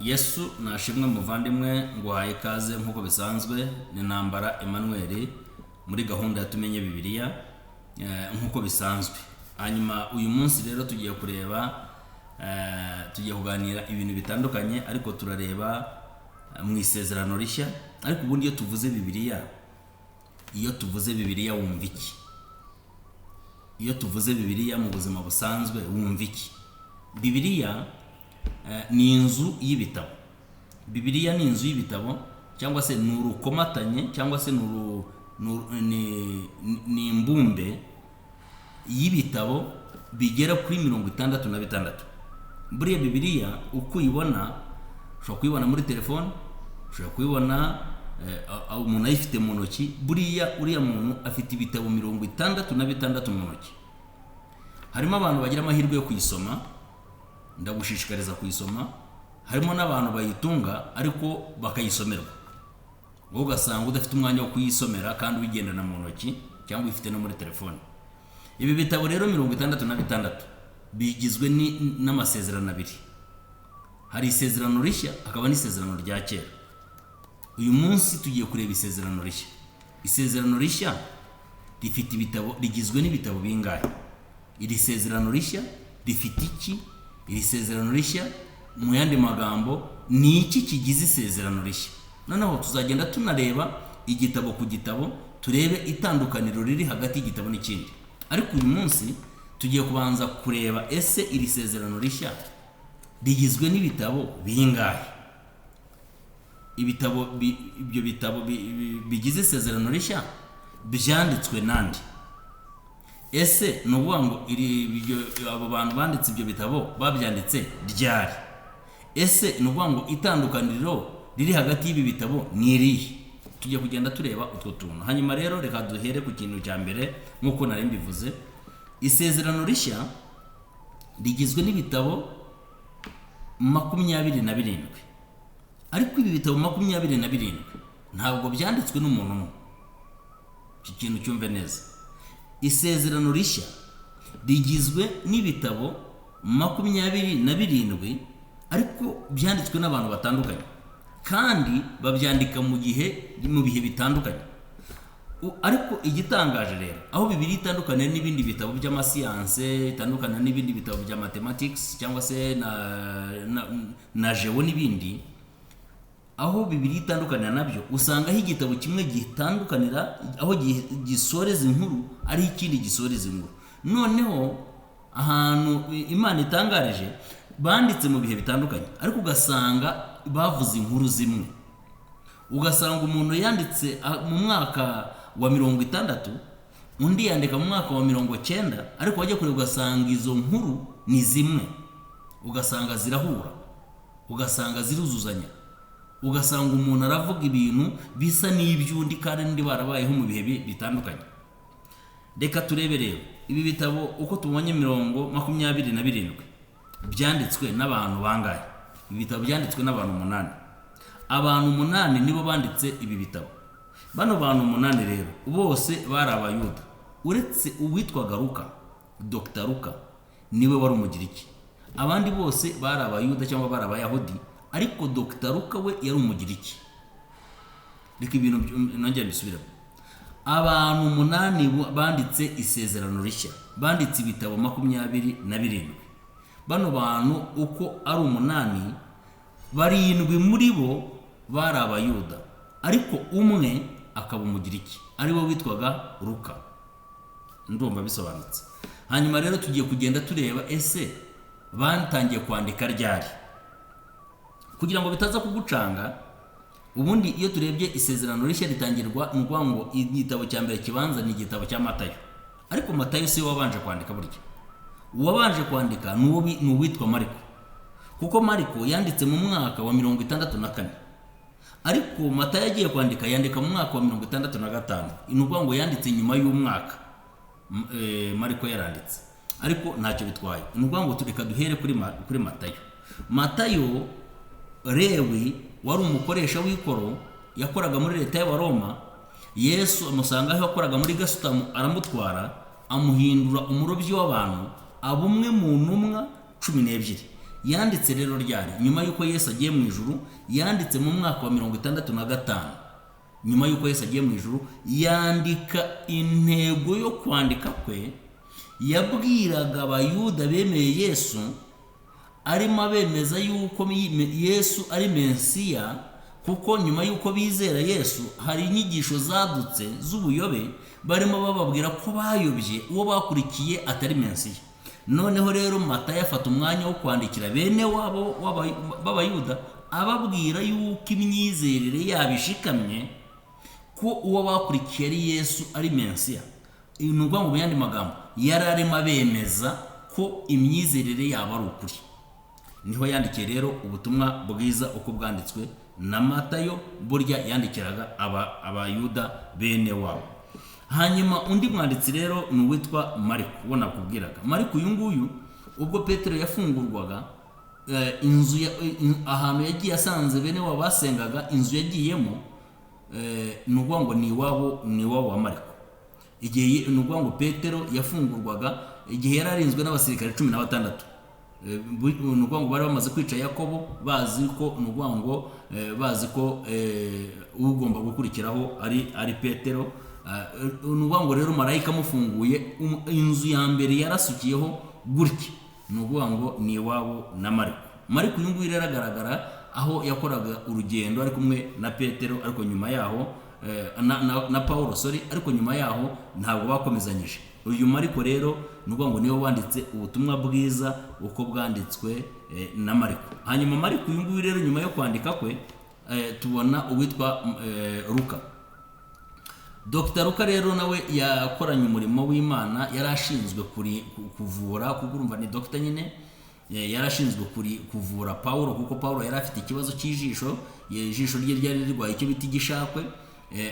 Yesu nashimwe muvandimwe, nguhaye ikaze nk'uko bisanzwe. Ni Ntambara Emmanuel muri gahunda ya Tumenye Bibiliya, nk'uko bisanzwe. Hanyuma uyu munsi rero tugiye kureba, tugiye kuganira ibintu bitandukanye, ariko turareba mu Isezerano Rishya. Ariko ubundi iyo tuvuze Bibiliya, iyo tuvuze Bibiliya wumva iki? Iyo tuvuze Bibiliya mu buzima busanzwe wumva iki? Bibiliya ni inzu y'ibitabo. Bibiliya ni inzu y'ibitabo, cyangwa se ni urukomatanye, cyangwa se ni imbumbe y'ibitabo bigera kuri 66. Buriya Bibiliya uko uyibona, ushobora kuyibona muri telefone, ushobora kuyibona umuntu ayifite mu ntoki. Buriya uriya muntu afite ibitabo 66 mu ntoki. Harimo abantu bagira amahirwe yo kuyisoma, ndagushishikariza kuyisoma. Harimo n'abantu bayitunga ariko bakayisomerwa, wowe ugasanga udafite umwanya wo kuyisomera kandi ubigendana mu ntoki cyangwa uyifite no muri telefone. Ibi bitabo rero 66 bigizwe n'amasezerano abiri. Hari Isezerano Rishya, hakaba n'Isezerano rya Kera. Uyu munsi tugiye kureba Isezerano Rishya. Isezerano Rishya rifite ibitabo, rigizwe n'ibitabo bingahe? Iri sezerano rishya rifite iki? Iri sezerano rishya, mu yandi magambo, ni iki kigize Isezerano Rishya? Noneho tuzagenda tunareba igitabo ku gitabo, turebe itandukaniro riri hagati y'igitabo n'ikindi. Ariko uyu munsi tugiye kubanza kureba: ese iri sezerano rishya rigizwe n'ibitabo bingahe? Ibitabo ibyo bitabo bigize Isezerano Rishya byanditswe nande? Ese ni ukuvuga ngo abo bantu banditse ibyo bitabo babyanditse ryari? Ese ni ukuvuga ngo itandukaniro riri hagati y'ibi bitabo ni irihe? Tugiye kugenda tureba utwo tuntu. Hanyuma rero reka duhere ku kintu cya mbere. Nk'uko nari mbivuze, Isezerano Rishya rigizwe n'ibitabo 27. Ariko ibi bitabo 27 ntabwo byanditswe n'umuntu umwe. Iki kintu cyumve neza. Isezerano Rishya rigizwe n'ibitabo 27, ariko byanditswe n'abantu batandukanye kandi babyandika mu bihe bitandukanye. Ariko igitangaje rero, aho Bibiliya itandukaniye n'ibindi bitabo by'amasiyanse, itandukana n'ibindi bitabo bya mathematics cyangwa se na geo n'ibindi, aho Bibiliya itandukanira nabyo, usanga aho igitabo kimwe gitandukanira, aho gisoreza inkuru ari ikindi gisoreza inkuru. Noneho ahantu Imana itangarije, banditse mu bihe bitandukanye ariko ugasanga bavuze inkuru zimwe. Ugasanga umuntu yanditse mu mwaka wa 60, undi yandika mu mwaka wa 90, ariko wajya kureba ugasanga izo nkuru ni zimwe, ugasanga zirahura, ugasanga ziruzuzanya, ugasanga umuntu aravuga ibintu bisa n'iby'undi kandi n'undi barabayeho mu bihe bitandukanye. Reka turebe rero ibi bitabo uko tubonye 27 byanditswe n'abantu bangahe. Ibi bitabo byanditswe n'abantu umunani. Abantu umunani nibo banditse ibi bitabo. Bano bantu umunani rero bose bari Abayuda, uretse uwitwaga Luka, Dr Luka, niwe wari Umugiriki. Abandi bose bari Abayuda cyangwa bari Abayahudi, ariko Dr Luka we yari Umugiriki. Reka ibintu nongere mbisubiremo. Abantu umunani banditse Isezerano Rishya, banditse ibitabo 27. Bano bantu uko ari umunani, barindwi muri bo bari Abayuda, ariko umwe akaba Umugiriki, ari we witwaga Luka. Ndumva bisobanutse. Hanyuma rero tugiye kugenda tureba: ese batangiye kwandika ryari? Kugira ngo bitaza kugucanga, ubundi iyo turebye Isezerano Rishya ritangirwa, ni ukuvuga ngo igitabo cya mbere kibanza ni igitabo cya Matayo. Ariko Matayo si we wabanje kwandika. Burya uwabanje kwandika ni uwitwa Mariko, kuko Mariko yanditse mu mwaka wa 64, ariko Matayo agiye kwandika yandika mu mwaka wa 65. Ni ukuvuga ngo yanditse nyuma y'umwaka Mariko yaranditse, ariko ntacyo bitwaye. Ni ukuvuga ngo reka duhere kuri Matayo. Matayo, Lewi wari umukoresha w'ikoro, yakoraga muri leta y'Abaroma. Yesu amusanga aho yakoraga muri gasutamo, aramutwara, amuhindura umurobyi w'abantu, aba umwe mu ntumwa 12. Yanditse rero ryari? Nyuma y'uko Yesu agiye mu ijuru. Yanditse mu mwaka wa 65 nyuma y'uko Yesu agiye mu ijuru. Yandika, intego yo kwandika kwe, yabwiraga Abayuda bemeye Yesu, arimo abemeza yuko Yesu ari Mesiya, kuko nyuma y'uko bizera Yesu hari inyigisho zadutse z'ubuyobe, barimo bababwira ko bayobye, uwo bakurikiye atari Mesiya. Noneho rero Matayo afata umwanya wo kwandikira bene wabo b'Abayuda, ababwira yuko imyizerere yabo ishikamye ko uwo bakurikiye ari Yesu, ari Mesiya. Ni ukuvuga ngo mu yandi magambo yari arimo abemeza ko imyizerere yabo ari ukuri. Niho yandikiye rero ubutumwa bwiza uko bwanditswe na Matayo. Burya yandikiraga Abayuda bene wabo. Hanyuma undi mwanditsi rero ni uwitwa Mariko, uwo nakubwiraga. Mariko uyu nguyu, ubwo Petero yafungurwaga, inzu ahantu yagiye asanze bene wabo basengaga, inzu yagiyemo, ni ukuvuga ngo ni iwabo wa Mariko. Igihe ni ukuvuga ngo Petero yafungurwaga, igihe yari arinzwe n'abasirikare 16, ni ukuvuga ngo bari bamaze kwica Yakobo, bazi ko, ni ukuvuga ngo bazi ko ugomba gukurikiraho ari Petero. Ni ukuvuga ngo rero marayika amufunguye, inzu ya mbere yarasukiyeho gutya, ni ukuvuga ngo ni iwabo na Mariko. Mariko uyu nguyu rero agaragara aho yakoraga urugendo ari kumwe na Petero, ariko nyuma yaho na Paulo, sorry, ariko nyuma yaho ntabwo bakomezanyije. Uyu Mariko rero ni ukuvuga ngo niwe wanditse ubutumwa bwiza uko bwanditswe na Mariko. Hanyuma Mariko uyu nguyu rero, nyuma yo kwandika kwe, tubona uwitwa Luka. Dr Luka rero nawe yakoranye umurimo w'Imana. Yari ashinzwe kuvura, kuko urumva ni dogita nyine. Yari ashinzwe kuvura Paulo, kuko Paulo yari afite ikibazo cy'ijisho. Ijisho rye ryari rirwaye icyo bita igishakwe.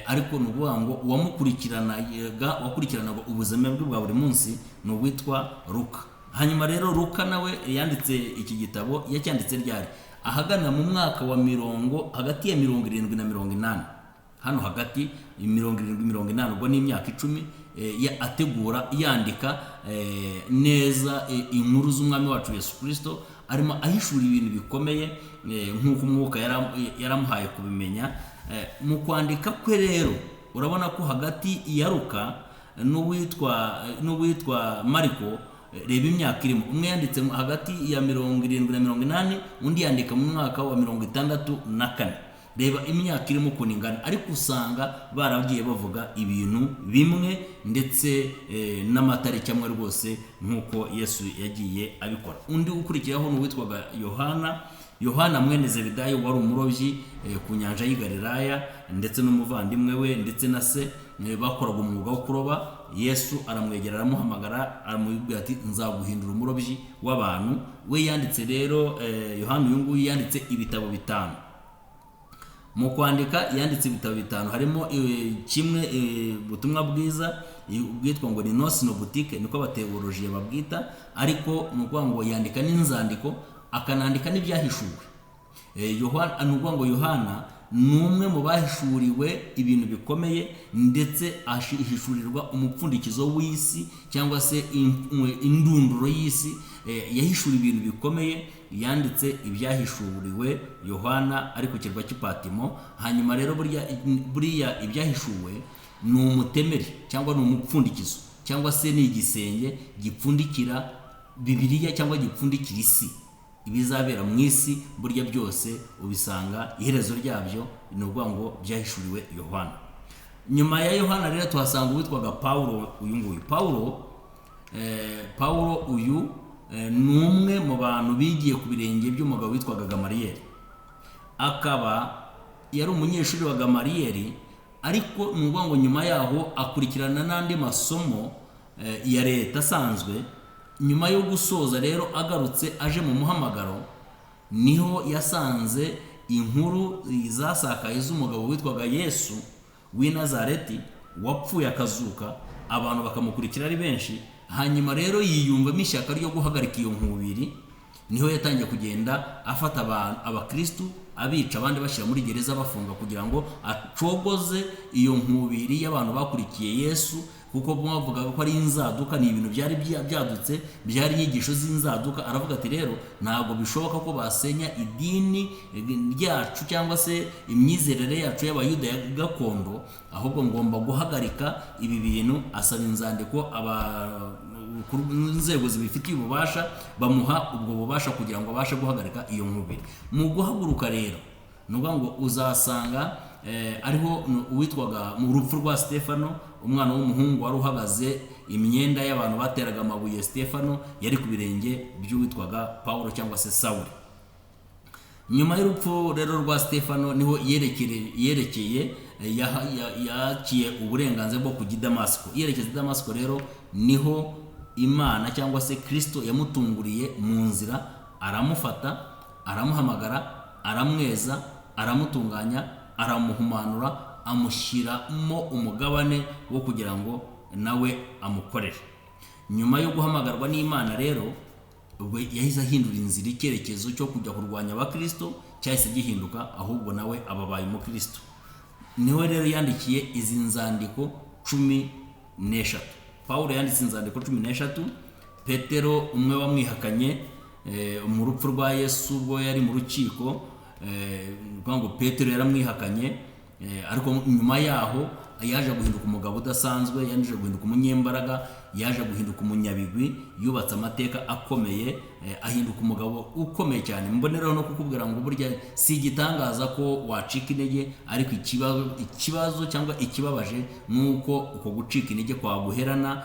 Ariko ni ukuvuga ngo uwamukurikiranaga, wakurikiranaga ubuzima bwe bwa buri munsi, ni uwitwa Luka. Hanyuma rero Luka nawe yanditse iki gitabo. Yacyanditse ryari? Ahagana mu mwaka wa mirongo, hagati ya 70 na 80, hano hagati, 70, 80, ubwo ni imyaka 10, ategura, yandika neza inkuru z'Umwami wacu Yesu Kirisito, arimo ahishura ibintu bikomeye, nk'uko Umwuka yaramuhaye kubimenya. Mu kwandika kwe rero urabona ko hagati ya Luka n'uwitwa Mariko, reba imyaka irimo. Umwe yanditse hagati ya 70 na 80, undi yandika mu mwaka wa 64. Reba imyaka irimo ukuntu ingana, ariko usanga baragiye bavuga ibintu bimwe, ndetse n'amatariki amwe rwose, nk'uko Yesu yagiye abikora. Undi ukurikiyeho ni uwitwaga Yohana. Yohana mwene Zebedayo wari umurobyi ku nyanja y'i Galilaya, ndetse n'umuvandimwe we ndetse na se, bakoraga umwuga wo kuroba. Yesu aramwegera, aramuhamagara, aramubwira ati: "Nzaguhindura umurobyi w'abantu." We yanditse rero, Yohana uyu nguyu yanditse ibitabo bitanu. Mu kwandika yanditse ibitabo bitanu, harimo kimwe, ubutumwa bwiza bwitwa ngo ni non synoptique, niko abateolojiye babwita, ariko ni ukuvuga ngo yandika n'inzandiko, akanandika n'ibyahishuwe. Yohana, ni ukuvuga ngo Yohana ni umwe mu bahishuriwe ibintu bikomeye, ndetse ahishurirwa umupfundikizo w'isi cyangwa se indunduro y'isi. Yahishuriwe ibintu bikomeye. Yanditse ibyahishuriwe Yohana ari ku kirwa cy'i Patimo. Hanyuma rero buriya ibyahishuwe ni umutemeri cyangwa ni umupfundikizo cyangwa se ni igisenge gipfundikira Bibiliya cyangwa gipfundikira isi. Ibizabera mu isi burya byose ubisanga iherezo ryabyo, ni ukuvuga ngo byahishuriwe Yohana. Nyuma ya Yohana rero tuhasanga uwitwaga Paulo. Uyu nguyu Paulo, Paulo uyu ni umwe mu bantu bigiye ku birenge by'umugabo witwaga Gamariyeri, akaba yari umunyeshuri wa Gamariyeri. Ariko ni ukuvuga ngo nyuma yaho akurikirana n'andi masomo ya leta asanzwe. Nyuma yo gusoza rero, agarutse aje mu muhamagaro, niho yasanze inkuru zasakaye z'umugabo witwaga Yesu w'i Nazareti, wapfuye akazuka, abantu bakamukurikira ari benshi. Hanyuma rero yiyumvamo ishyaka ryo guhagarika iyo nkubiri. Niho yatangiye kugenda afata abantu, abakristu, abica, abandi bashyira muri gereza, bafunga, kugira ngo acogoze iyo nkubiri y'abantu bakurikiye Yesu. Kuko bavugaga ko ari inzaduka, ni ibintu byari byadutse, byari inyigisho z'inzaduka. Aravuga ati rero ntabwo bishoboka ko basenya idini ryacu cyangwa se imyizerere yacu y'Abayuda ya gakondo, ahubwo ngomba guhagarika ibi bintu. Asaba inzandiko ku nzego zibifitiye ububasha, bamuha ubwo bubasha kugira ngo abashe guhagarika iyo nkubiri. Mu guhaguruka rero, ni ukuvuga ngo uzasanga ariho uwitwaga mu rupfu rwa Stefano, umwana w'umuhungu wari uhagaze, imyenda y'abantu bateraga amabuye Stefano yari ku birenge by'uwitwaga Pawulo cyangwa se Sawuli. Nyuma y'urupfu rero rwa Stefano niho yerekeye yakiye uburenganzira bwo kujya i Damasiko. Yerekeza i Damasiko rero niho Imana cyangwa se Kristo yamutunguriye mu nzira, aramufata, aramuhamagara, aramweza, aramutunganya, aramuhumanura, amushyiramo umugabane wo kugira ngo nawe amukorere. Nyuma yo guhamagarwa n'Imana rero, ubwo yahise ahindura inzira, icyerekezo cyo kujya kurwanya abakristo cyahise gihinduka, ahubwo nawe ababaye umukristo. Niwe rero yandikiye izi nzandiko 13. Pawulo yanditse inzandiko 13. Petero umwe wamwihakanye mu rupfu rwa Yesu ubwo yari mu rukiko, ni ukuvuga ngo Petero yaramwihakanye, ariko nyuma yaho yaje guhinduka umugabo udasanzwe, yaje guhinduka umunyembaraga, yaje guhinduka umunyabigwi, yubatse amateka akomeye, ahinduka umugabo ukomeye cyane. Mboneraho no kukubwira ngo burya si igitangaza ko wacika intege, ariko ikibazo cyangwa ikibabaje ni uko uko gucika intege kwaguherana,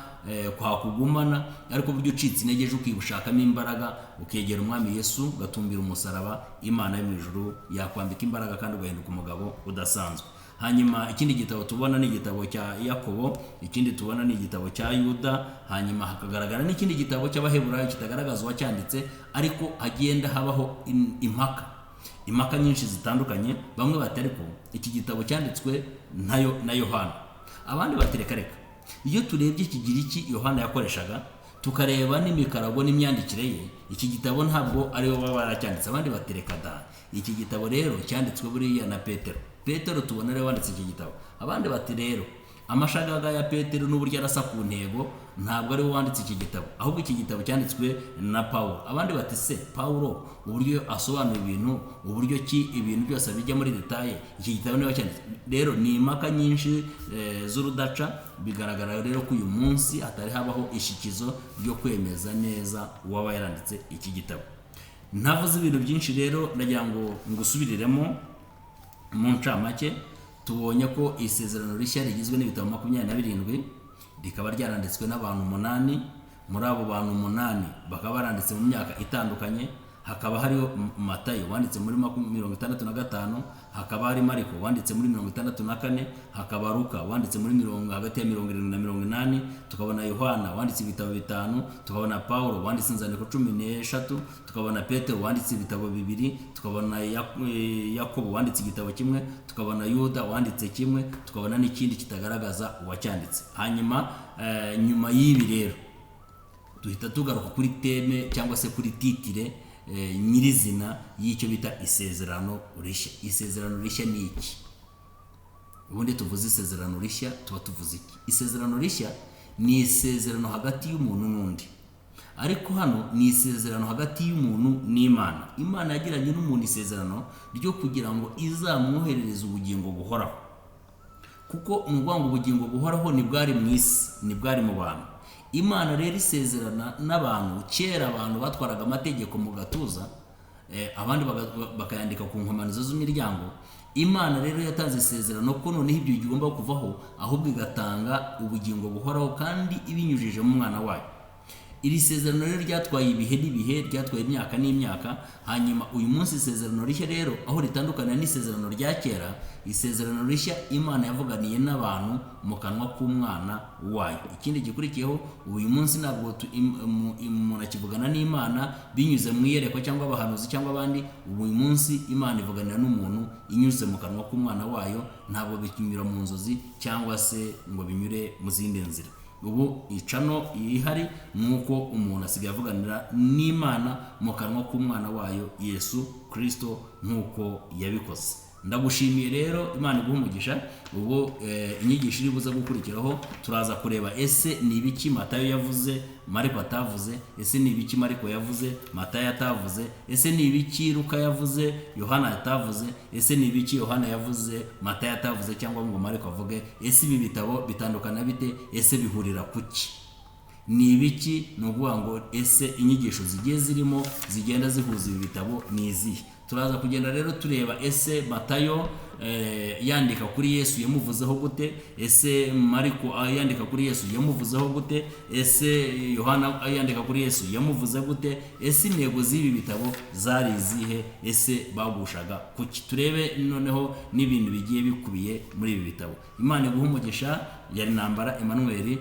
kwakugumana. Ariko burya ucitse intege ejo ukibushakamo imbaraga, ukegera Umwami Yesu, ugatumbira umusaraba, Imana yo mu ijuru yakwambika imbaraga kandi ugahinduka umugabo udasanzwe. Hanyuma ikindi gitabo tubona ni igitabo cya Yakobo, ikindi tubona ni igitabo cya Yuda, hanyuma hakagaragara n'ikindi gitabo cy'Abaheburayo kitagaragaza uwacyanditse, ariko hagenda habaho impaka nyinshi zitandukanye. Bamwe bati ariko iki gitabo cyanditswe na Yohana, abandi bati reka reka. Iyo turebye Ikigiriki Yohana yakoreshaga, tukareba n'imikarago n'imyandikire ye, iki gitabo ntabwo aribo baba baracyanditse. Abandi bati reka da, iki gitabo rero cyanditswe buriya na Petero, Petero tubona rero wanditse iki gitabo. Abandi bati rero amashagaga ya Petero n'uburyo arasa ku ntego, ntabwo ari we wanditse iki gitabo, ahubwo iki gitabo cyanditswe na Pawulo. Abandi bati se Pawulo uburyo asobanura ibintu, uburyo ki ibintu byose bijya muri detaye, iki gitabo niba cyanditse. Rero ni impaka nyinshi z'urudaca. Bigaragara rero ko uyu munsi hatari habaho ishikizo ryo kwemeza neza uwaba yaranditse iki gitabo. Ntavuze ibintu byinshi rero, ndagira ngo ngusubiriremo mu ncamake. Tubonye ko isezerano rishya rigizwe n'ibitabo 27, rikaba ryaranditswe n'abantu 8. Muri abo bantu 8 bakaba baranditse mu myaka itandukanye. Hakaba hariho Matayo wanditse muri 65, hakaba hari Mariko wanditse muri 64, hakaba Luka wanditse muri hagati ya 70 na 80, tukabona Yohana wanditse ibitabo 5, tukabona Paulo wanditse inzandiko 13, tukabona Petero wanditse ibitabo 2, tukabona Yakobo wanditse igitabo kimwe, tukabona Yuda wanditse kimwe, tukabona n'ikindi kitagaragaza uwacyanditse. Hanyuma nyuma y'ibi rero duhita tugaruka kuri teme cyangwa se kuri titire nyirizina y'icyo bita isezerano rishya. Isezerano rishya ni iki? Ubundi tuvuze isezerano rishya tuba tuvuze iki? Isezerano rishya ni isezerano hagati y'umuntu n'undi, ariko hano ni isezerano hagati y'umuntu n'Imana. Imana yagiranye n'umuntu isezerano ryo kugira ngo izamwoherereze ubugingo buhoraho, kuko ni ukuvuga ngo ubugingo buhoraho ntibwari mu isi, ntibwari mu bantu. Imana rero isezerana n'abantu. Kera abantu batwaraga amategeko mu gatuza, abandi bakayandika ku nkomanizo z'imiryango. Imana rero yatanze isezerano ko noneho ibyo bigomba kuvaho, ahubwo igatanga ubugingo buhoraho kandi ibinyujije mu mwana wayo. Iri sezerano rero ryatwaye ibihe n'ibihe, ryatwaye imyaka n'imyaka. Hanyuma uyu munsi isezerano rishya rero aho ritandukana n'isezerano rya kera, isezerano rishya Imana yavuganiye n'abantu mu kanwa k'umwana wayo. Ikindi gikurikiyeho, uyu munsi ntabwo umuntu akivugana n'Imana binyuze mu iyerekwa cyangwa abahanuzi cyangwa abandi. Ubu uyu munsi Imana ivuganira n'umuntu inyuze mu kanwa k'umwana wayo, ntabwo bikinyura mu nzozi cyangwa se ngo binyure mu zindi nzira. Ubu icano ihari ni uko umuntu asigaye avuganira n'Imana mu kanwa k'umwana wayo Yesu Kristo nk'uko yabikoze. Ndagushimiye rero, Imana iguhe umugisha. Ubwo inyigisho iri buze gukurikiraho, turaza kureba: ese ni ibiki Matayo yavuze Mariko atavuze? Ese ni ibiki Mariko yavuze Matayo atavuze? Ese ni ibiki Luka yavuze Yohana atavuze? Ese ni ibiki Yohana yavuze Matayo atavuze cyangwa ngo Mariko avuge? Ese ibi bitabo bitandukana bite? Ese bihurira kuki? Ni ibiki? Ni ukuvuga ngo ese inyigisho zigiye zirimo zigenda zihuza ibi bitabo ni izihe? Turaza kugenda rero tureba: ese Matayo yandika kuri Yesu yamuvuzeho gute? Ese Mariko yandika kuri Yesu yamuvuzeho gute? Ese Yohana yandika kuri Yesu yamuvuze gute? Ese intego z'ibi bitabo zari izihe? Ese bagushaga kuki? Turebe noneho n'ibintu bigiye bikubiye muri ibi bitabo. Imana iguhe umugisha. Yari Ntambara Emmanuel.